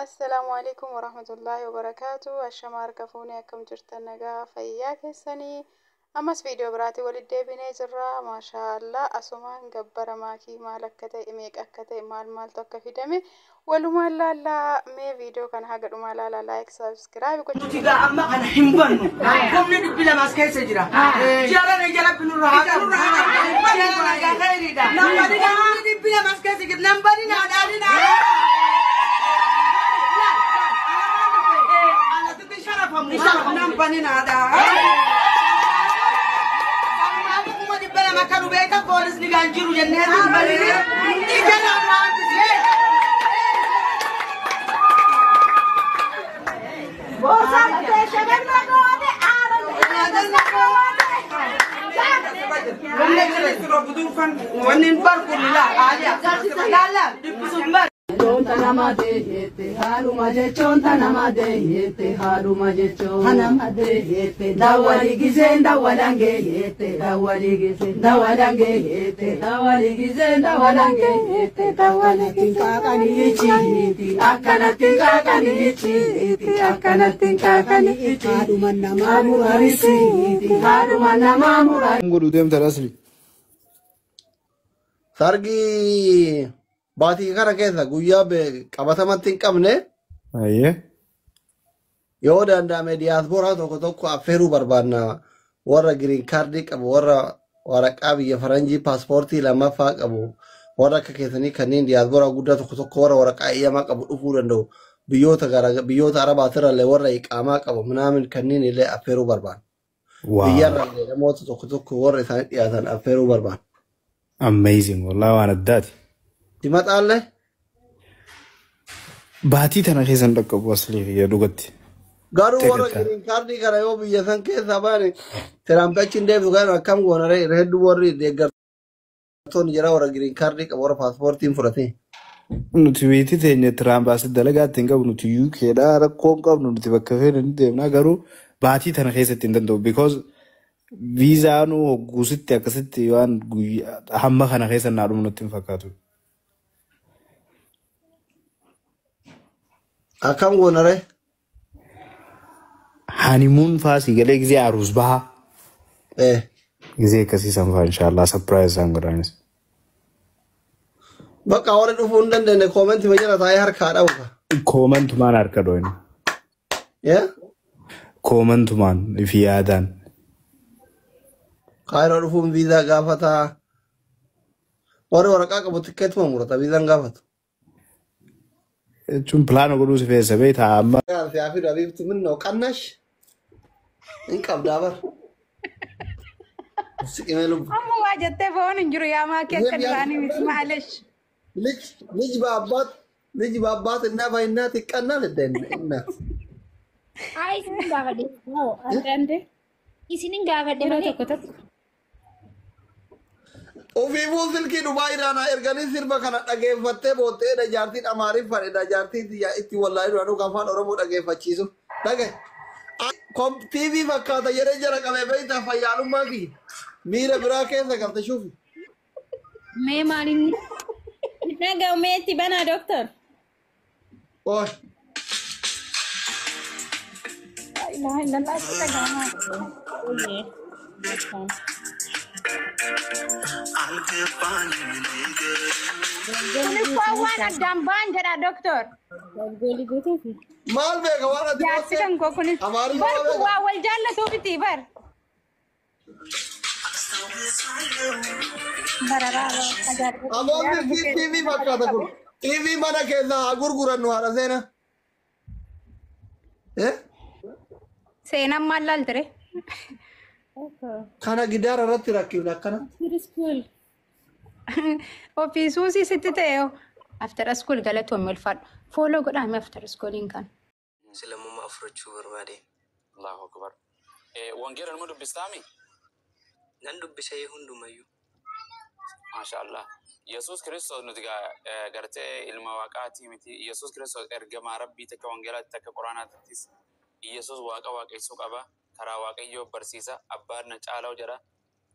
Assalaamu alaikum warahmatullaahi wabarakaatu. Ashama harka fuunee, akkam jirtan? Nagaa fayyaa keessanii? Ammas viidiyoo biraatiin walitti deebinee jirra. Maashaallah, asumaan gabbara maakii maal akka ta'e, meeqa akka ta'e, maal maaltu akka fidame walumaan laallaa. Mee viidiyoo kana haga dhumaa laalaa, like, subscribe gochuu. Nuti gaa amma kana hin bannu. Humni 200 as keessa jira. Jarana jalatti nurra haa qabu. Jarana gaa khayriidha. Humni 200 as keessa jira. Nambani naa dhaadina. Alatti sharafamu. Nambani naa dhaa. 200,000 akka nu beekan poolisni gaan jiru jennee hin banine. Ija naa hambisee. Wanni hin barku laa dhibbisuun bar. Jechoon deeyyette haadhuma, jechoon nama deeyyette haadhuma, jechoon nama deeyyette dawwali giseen dawwalaan geeyyette dawwali giseen dawwalaan geeyyette dawwali giseen dawwalaan geeyyette akkanatti qaaqanii icciiti, akkanatti qaaqanii icciiti, akkanatti qaaqanii icciiti, haadhuma namaa murarisiiti, haadhuma namaa murarisiiti. Godhu deemtan asli. Sargii baatii kana keessa guyyaa qabatamatti hin qabne. Ayyee. Yoo danda'ame diyaasporaa tokko tokko affeeruu barbaanna, warra green card qabu, warra waraqaa biyya faranjii paaspoortii lammaffaa qabu, warra akka keessanii kanneen diyaasporaa guddaa tokko tokko, warra waraqaa eeyyamaa qabu dhufuu danda'u, biyyoota gara biyyoota arabaatirrallee warra iqaamaa qabu minaamin kanneen illee affeeruu barbaanna. Biyyarrallee namoota tokko tokko warra isaanii dhiyaatan affeeruu barbaanna. Amazing, wallahi waan addaati. Simaxaallee. Baatii tana keessa hin dhaqqabu asli kiyya dhugatti. Garuu warra Tegattaa. green card kana yoo biyya san keessaa baane Tiraamp achi hin deebisu kan akkam goona ree? Hedduu warri deeggartoonni jira, warra green card qabu, warra paaspoortiin fudhatee. Nuti biitti teenya Tiraamp asitti dalagaa ittiin qabnu, nuti UK dha, rakkoo hin qabnu, nuti bakka feene ni deemna, garuu baatii tana keessatti hin danda'u because viizaanuu hogguusitti akkasitti waan guyyaa hamma kana keessa naa dhumu nutti hin fakkaatu. Akkam goona ree? Honeymoon faasii galee gisee aruus bahaa. Gisee akkasii san faa inshaallah surprise isaan godhanis. Bakka warri dhufuu hin dandeenye comment jala taa'ee harkaa dhabu. Commentumaan harka dho'in. Yeah? Commentumaan fi yaadaan. Kaayiroo dhufuun viizaa gaafataa. Warri waraqaa qabu tikkeetuma murata, viizaan gaafatu. Jechuun plan godhuu si feessa beektaa amma. Siyaa fi dhabiiftu minnoo qannash hin qabdaa bar. Siqimee lubbu. Amma waa jettee foon hin jiru yaa maakii akka duraanii miti maalish. ልጅ ልጅ በአባት ልጅ በአባት እና በእናት ይቀናል እንደ እናት Haa, isinin gaafadhe. አንዳንዴ Isinin gaafadhe yeroo malee. tokko tokko. Ofiifuu silkii Dubaay irraa erganii sirba kana dhageeffattee boottee dha, jaartiin Amaariffaan dha, jaartiin tiyya itti wallaahi dura dhuga afaan Oromoo dhageeffachiisu. Dhage. TV fakkaata jedhee jara qabee beektaa, fayyaalummaa kiyya. Miira biraa keessa galte shuufi. Mee maalinni? Nagaa meetti banaa doctor. Oy. Laa ilaaha illallah, itti dhaga'amaa. Kunis waan addaan ba'an jedha doctor. Maal beeka waan ati Jaarsi kan koo kunis. Amaariffaa Bar kun beeka. waa wal jaallatuuf miti bar. Bararaa ajaa'iba. Amoon TV fakkaata kun. TV mana keessaa haa gurgurannu haadha seena. Eh? Seenaan maal laaltire? Kana gidaara irratti rakkifne akkanatti. Ofii suusii sitti ta'e hoo. After school galatoomii ulfaadhu. Follow godhaame after schooliin kan. Islaamummaa fudhachuu barbaade. Allahu akbar. Wangeela numa dubbistaami? Nan dubbisee hundumayyuu. Maasha Allah. Yesuus Kiristoos nuti gartee ilma waaqaatii miti. Yesuus Kiristoos ergamaa Rabbii takka wangeelaatti takka Quraanaattis. Yesuus waaqa waaqessuu qaba. Karaa Waaqayyoo barsiisa. Abbaan na caalaa jedha.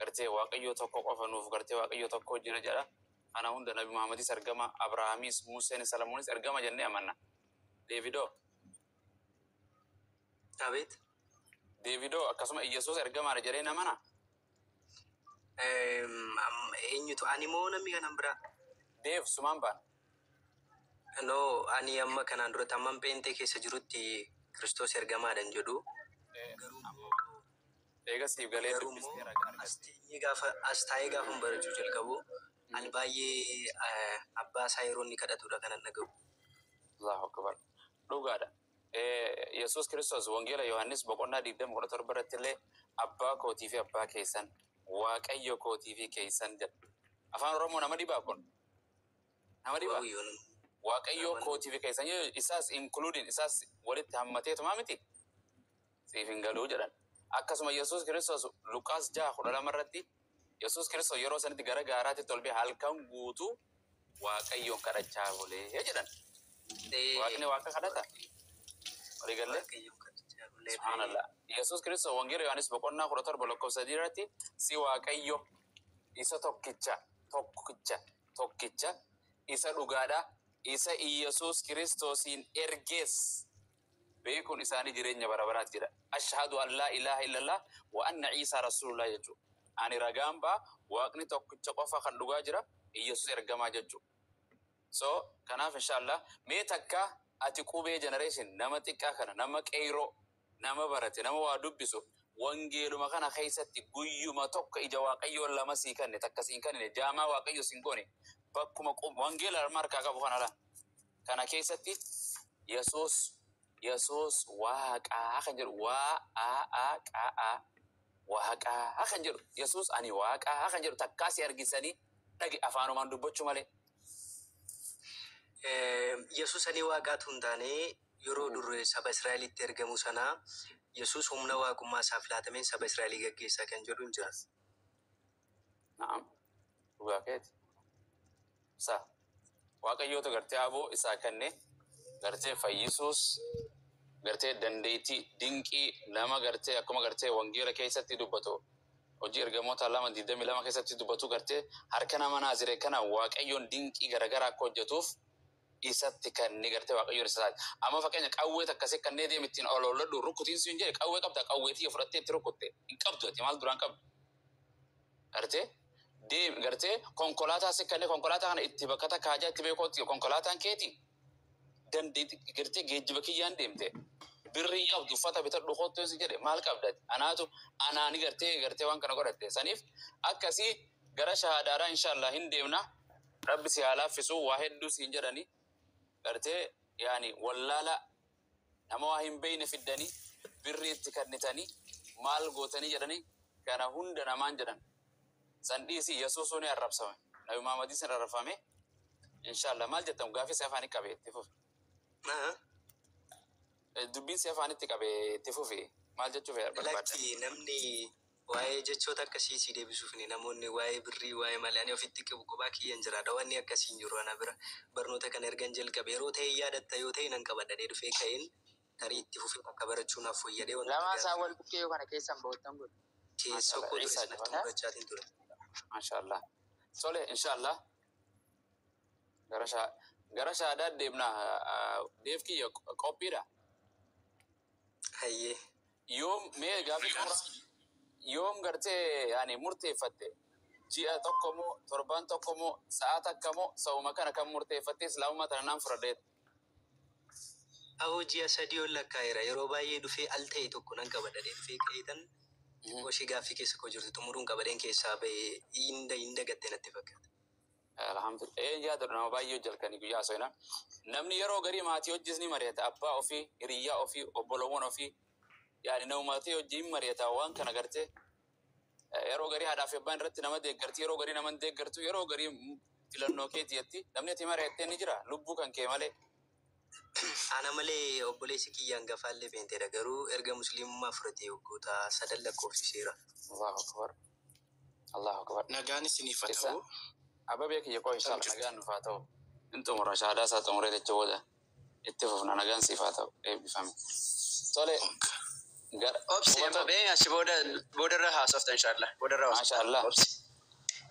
Gartee Waaqayyoo tokko qofa nuuf, gartee Waaqayyoo tokko jira jedha. Kana hunda Nabi Muhammadis ergama, Abrahaamis, Museenis, Salamonis ergama jennee amanna. Deevidoo. Abeet. Deevidoo akkasuma Iyyasuus ergamaadha jedhee namana. Eenyutu ani moo namni kanan biraa? Deef sumaan baana. No, ani amma kanaan duratti amman pheenxee keessa jirutti Kiristoos ergamaadha hin jedhu. Garuu immoo Eega siif galee garuu immoo dubbisteera as argatte. teenyee gaafa as taa'ee gaafa barachuu jalqabu ani baay'ee abbaa isaa yeroo inni kadhatudha kanan dhaga'u. Allahu akbar. Dhugaadha. Yesuus Kiristoos Wangeela Yohaannis boqonnaa 20:17 irratti illee abbaa kootii fi abbaa keessan, Waaqayyo kootii fi keessan jedha. Afaan Oromoo nama dhibaa kun? Nama dhibaa? Waaqayyo nama. Waaqayyo Nama kootii fi keessan isaas including isaas walitti hammateetumaa miti? Siif hin galuu jedhan. Akkasuma Yesuus Kiristoos Luqaas 6:12 irratti Yesuus Kiristoos yeroo sanitti gara gaaraatti tolbee halkan guutuu Waaqayyoon kadhachaa oolee jedhan. Waaqni waaqa kadhata. Walii gallee? Waaqayyoon kadhachaa oolee. Subhaanallah. Yesuus Kiristoos Wangeela Yohaannis boqonnaa 17 lakkoofsa 3 irratti si Waaqayyo isa tokkicha tokkicha tokkicha isa dhugaadha isa Iyyasuus Kiristoosiin ergees beekuun isaanii jireenya bara baraati jedha. Ashhadu an laa ilaaha illallah wa anna Iisaa rasuulullah jechuudha. Ani ragaan baa waaqni tokkicha qofa kan dhugaa jira Iyyasuus ergamaa jechuudha. So kanaaf inshallah mee takka ati qubee generation nama xiqqaa kana, nama qeyroo, nama barate, nama waa dubbisu, wangeeluma kana keessatti guyyuma tokko ija Waaqayyoo lama sii kanne, takka siin kennine, jaamaa Waaqayyo siin goone, bakkuma wangeela harma harkaa qabu kana laa kana keessatti Yesuus waaqaa kan jedhu, waa a a qa a waaqaa kan jedhu, Yesuus ani waaqaa kan jedhu takkaa si argisanii dhage afaanumaan dubbachuu malee. Yesuus ani waaqaatu hin taane yeroo dur saba Israa'elitti ergamu sana Yesuus humna waaqummaa isaaf laatameen saba Israa'elii gaggeessaa kan jedhu hin jira. Na'am. Dhugaa keeti. Sa. Waaqayyootu gartee aboo isaa kenne gartee fayyisuus gartee dandeettii dinqii nama gartee akkuma gartee wangeela keessatti dubbatu hojii ergamoota 2:22 keessatti dubbatu gartee harka nama naaziree kana Waaqayyoon dinqii garagaraa akka hojjetuuf isatti kenne gartee Waaqayyoon isa isaati. Amma fakkeenya qawwee takkasii kanneen deem ittiin ol oolladhu rukkutiin siin jedhe qawwee qabda, qawweetii fudhattee itti rukkutte hin qabdu, ati maal duraan qabdu? Gartee deem gartee konkolaataa si kennee konkolaataa kana itti bakka takka hajaa itti beekootti konkolaataan keeti dandeetti gartee geejjiba kiyyaan deemte birrii qabdu uffata bitadhu kottu si jedhe maal qabdati anaatu anaani gartee waan kana godhatte saniif akkasii gara shahaadaadhaa inshallah hin deemna. Rabbi si haa laaffisu. Waa hedduu siin jedhani gartee yaani wallaala nama waa hin beeyne fiddanii birrii itti kennitanii maal gootanii jedhanii kana hunda namaan jedhan san dhiisi. Yesuusuu ni arrabsame, Nabi Muhammadis ni arrabfame. Inshallah maal jettan? Gaafii si afaanii qabe itti fufi. Dubbiin si afaanitti qabe itti fufi, maal jechuu barbaadda? Lakki, namni waa'ee jechoota akkasii si deebisuuf ni namoonni waa'ee birrii waa'ee malee ani ofitti qabu kophaa kiyyan jiraadha. Wanni akkasii hin jiru ana bira. Barnoota kana ergan jalqabe yeroo ta'e yaadatta yoo ta'e nan qabadhadhee dhufee ka'een tarii itti fufee akka barachuu naaf fooyyadee wantoota Lamaan isaa gaaffii wal bukkee kana keessan boottan godhu. keessoo Mashallah koo ture Isa sanatti jabana. mudachaatiin ture. Mashallah. Tole, inshallah gara shahaadaa deemna. Deef kiyya qophiidha. Hayyee. Yoom mee gaafii xumuraa, yoom gartee yaani murteeffatte? Ji'a tokko moo, torbaan tokko moo, sa'a takka moo, sa'uma kana kan murteeffatte islaamummaa tana naan fudhadheet? Awoo, ji'a 3 ol lakkaa'eera. Yeroo baay'ee dhufee al ta'e tokko nan qabadhadhee dhufee ka'eetan xiqqoo ishee gaaffii keessa koo jirtu xumuruun qabadheen keessaa ba'ee hin dagatte natti fakkaata. Alhamdulillah. Yaadadhu, nama baay'ee hojjalkanii guyyaa haasofna. Namni yeroo garii maatii hojis ni mari'ata. Abbaa ofii, hiriyyaa ofii, obbolowwan ofii. Yaani nama maatii hojii hin mari'ata waan kana gartee. Yeroo garii haadhaa fi abbaan irratti nama deeggarti, yeroo garii nama hin deeggartu, yeroo garii filannoo keeti jetti. Namni ati mari'attee ni jira lubbuu kan kee malee. Ana malee obboleessi kiyya hangafaallee beenteedha. Garuu erga musliimummaa fudhatee waggoota sadan lakkoofsiseera. Allahu akbar. Allahu akbar. Nagaan isiniif haa Isa ta'u. ababee kiyya koo Akkam inshallah jirtu? Nagaan nuuf haa ta'u. In xumura shahaadaa isaa xumuree jecha booda itti fufna. Nagaan siif haa ta'u, eebbifame. Tole gara Obsi quba amma bee achi booda boodarra haasofta inshallah. Boodarra Maasha haasofta. Allah. Obsi.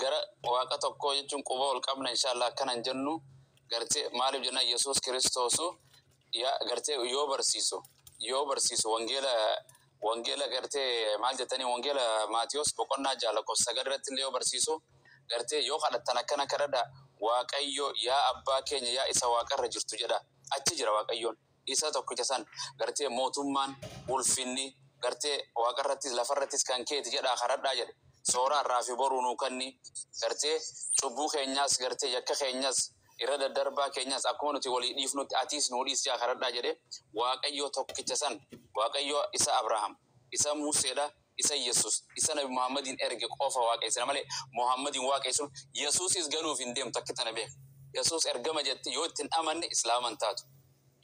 Gara waaqa tokkoo jechuun quba ol qabna inshallah akkana hin jennu gartee. Maaliif jenna? Yesuus Kiristoosu Yaa gartee yoo barsiisu, yoo barsiisu wangeela gartee maal jettanii, wangeela Maatiyos boqonnaa 6 lakkoofsa 9 irratti illee yoo barsiisu, gartee yoo kadhattan akkana kadhadha: Waaqayyo yaa abbaa keenya yaa isa waaqarra jirtu jedha. Achi jira Waaqayyoon isa tokkicha san, gartee mootummaan, ulfinni gartee waaqarrattis lafarrattis kan keeti jedhaa kadhadhaa jedhe. Soora har'aa fi boruu nuu kanni, gartee cubbuu keenyaas, gartee yakka keenyas, irra daddarbaa keenyas akkuma nuti walii dhiifnutti atiis nuu dhiis jedhaa kadhadhaa jedhe. Waaqayyo tokkicha san, Waaqayyo isa Abrahaam, isa Museedha, isa Yesus, isa Nabi Muhammadiin erge qofa waaqessina malee Muhammadiin waaqessuun Yesuusis ganuuf hin deemtu. Akka tana beeka. Yesuus ergama jette yoo ittiin amanne Islaama hin taatu.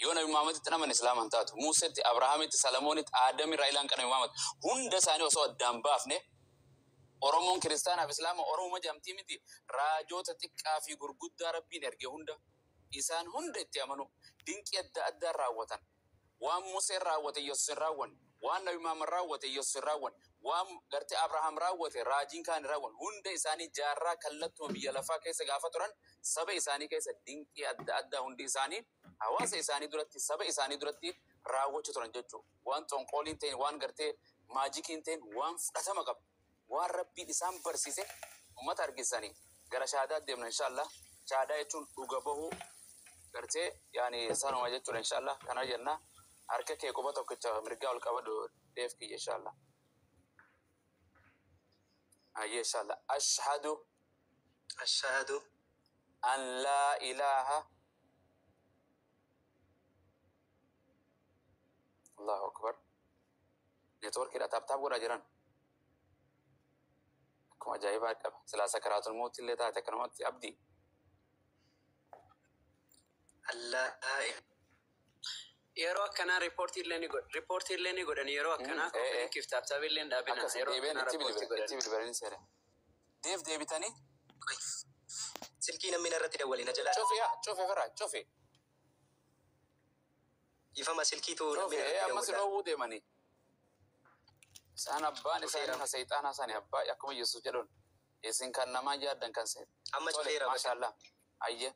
Yoo Nabi Muhammaditti hin amanne Islaama hin taatu. Museetti, Abrahaamitti, Salamoonitti, Aadamirraa ilaan kan Nabi Muhammad hunda isaanii osoo addaan baafne, Oromoon kiristaanaaf Islaama Oromuma jedhamtii miti, raajoota xiqqaa fi gurguddaa Rabbiin erge hunda isaan hunda itti amanu. Dinqii adda addaa raawwatan. Waan Museen raawwate Yesus hin raawwanne. Waan Nabi Muhammad raawwate Yesus hin raawwanne. Waan gartee Abrahaam raawwate raajiin kaan hin raawwanne. Hunda isaanii jaarraa kallattuma biyya lafaa keessa gaafa turan saba isaanii keessa dinqii adda addaa hundi isaanii hawaasa isaanii duratti, saba isaanii duratti raawwachuu turan jechuudha. Waan xonqooliin ta'in, waan gartee maajikiin ta'in, waan fudhatama qabu. Waan Rabbiin isaan barsiise ummata argisanii gara shahaadaa deemna inshallah. Shahaadaa jechuun dhuga bahuu, gartee yaani sanuma jechuudha inshallah. Kana jenna, harka kee quba tokkicha mirgaa ol qabadhu, deef kiyya, inshallah. Ayyee, inshallah. Ashhadu. Ashhadu. An laa ilaaha. Allahu akbar. Networkiidha, tap tap godhaa jiran. Akkuma ajaa'ibaa qaba. Silaa sakaraatul mawti illee taate akkanumatti abdii. Allah. Yeroo akkanaa riippoortii illee ni godhan. Riippoortii illee ni godhan yeroo akkanaa. Koppiliinkiif tap tap illee hin dhaabina. Akkas Yeroo deebi'een akkanaa itti riippoortii bilbilan, itti godhan. bilbilanii seera. Deef deebitanii. Silkii namni narratti dawwale na jalaa. Cufi, yaa cufi, firraa cufi. Ifama silkiitu namni Cufi narratti ammas dawwala. dhoowwuu deemanii. Isaan abbaan isaanii Cufeera. ka seexaanaa sani abbaa, akkuma Yesuus jedhuun. Isin kan namaa yaaddan kan seet. Amma Tole, cufeera bakka. maashaallah. Ayye.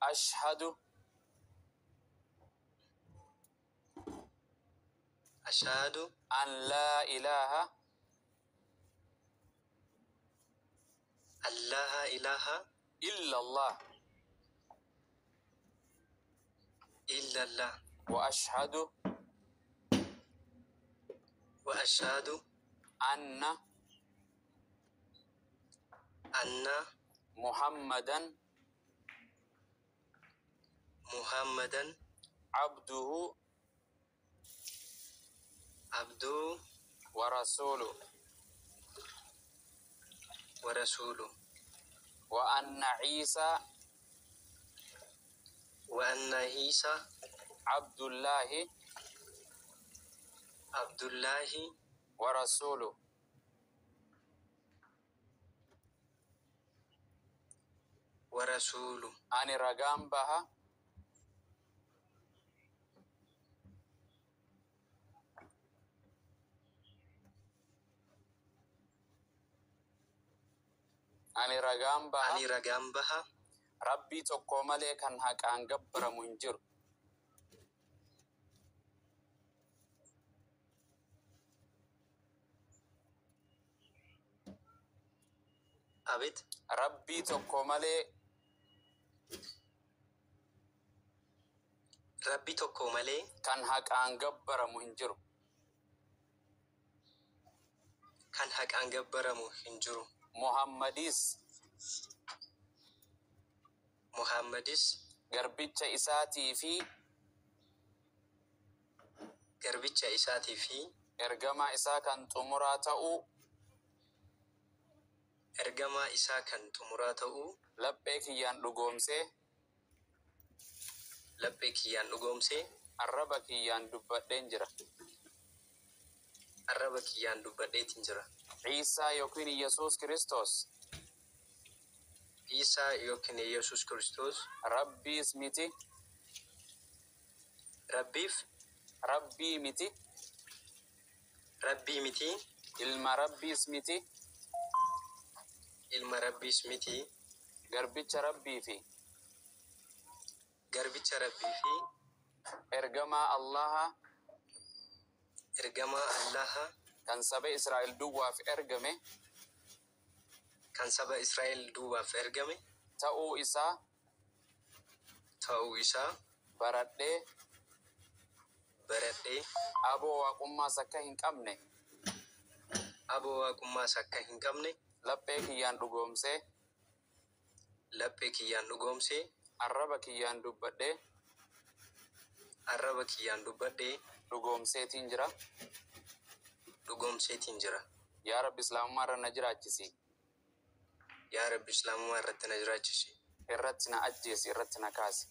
Ashhadu. Ashhadu. An laa ilaaha. Allaha ilaha. Illa Allah. Illallah. Wa ashhadu. Wa ashhadu. Anna. Anna. Muhammadan. Muhammadan. Abduhu. Abduu. Wa rasuluhu. Wa rasuluhu. Wa anna Isa. Wa anna Isa. Abdullahi. Abdullahi. Wa rasuluhu. Wa rasuluhu. Ani ragaan baha. Ani ragaan baha. Ani ragaan baha. Rabbii tokko malee kan haqaan gabbaramu hin jiru. Abit. Rabbii tokko malee. Rabbi tokko malee. Kan haqaan gabbaramu hin jiru. Kan haqaan gabbaramu hin jiru. Muhammadis. Muhammadis. Garbicha isaatii fi. Garbicha isaatii fi. Ergamaa isaa kan xumuraa ta'uu. Ergamaa isaa kan xumuraa ta'uu. Laphee kiyyaan dhugoomsee. Laphee kiyyaan dhugoomsee. Arraba kiyyaan dubbadheen jira. Arraba kiyyaan dubbadheetiin jira. Ciisaa yookiin Yesuus Kiristoos. Isaa yookiin Yesuus Kiristoos. Rabbiis miti. Rabbiif. Rabbii miti. Rabbii miti. Ilma Rabbiis miti. Ilma Rabbiis miti. Garbicha Rabbii fi. Garbicha Rabbii fi. Ergamaa Allaha. Ergamaa Allaha. Kan saba Israa'el duwwaaf ergame. Kan saba Israa'el duwwaaf ergame. Ta'uu isaa. Ta'uu isaa. Baradhee. Baradhee. Aboo waaqummaas akka hin qabne. Aboo waaqummaas akka hin qabne. Laphee kiyyaan dhugoomsee. Laphee kiyyaan dhugoomsee. Arraba kiyyaan dubbadhee. Arraba kiyyaan dubbadhee. Dhugoomseetiin jira. Dhugoomseetiin jira. Yaa Rabbi, Islaamummaa irra na jiraachisi. Yaa Rabbi, Islaamummaa irratti na jiraachisi. Irratti na ajjeesi, irratti na kaasi.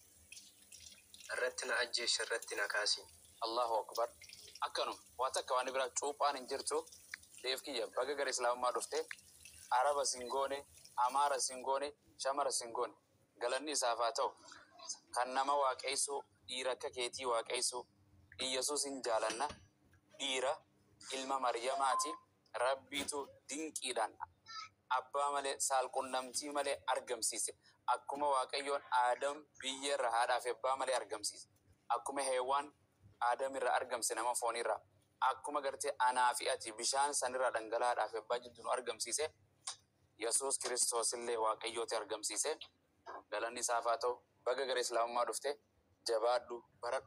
Irratti na ajjeesi, irratti na kaasi. Allahu akbar. Akkanuma waa takka waan biraa cuuphaan hin jirtu. Deef kiyya, baga gara Islaamummaa dhufte. Araba sin goone, Amaara sin goone, shamara sin goone. Galanni isaaf haa ta'u. Kan nama waaqeessu, dhiira akka keetii waaqeessu, Iyyasuus hin jaalanna. Dhiira ilma Maryamaati. Rabbiitu dinqiidhaan abbaa malee, saalqunnamtii malee argamsiise. Akkuma Waaqayyoon Aadam biyya irra haadhaa fi abbaa malee argamsiise. Akkuma Heewwaan Aadam irra argamse nama foonirraa. Akkuma gartee anaa fi ati bishaan sanirraa dhangala'aadhaa fi abbaa jidduu nu argamsiise. Yesuus Kiristoos illee Waaqayyooti argamsiise. Galanni isaaf haa ta'u. Baga gara Islaamummaa dhufte, jabaadhu, baradhu.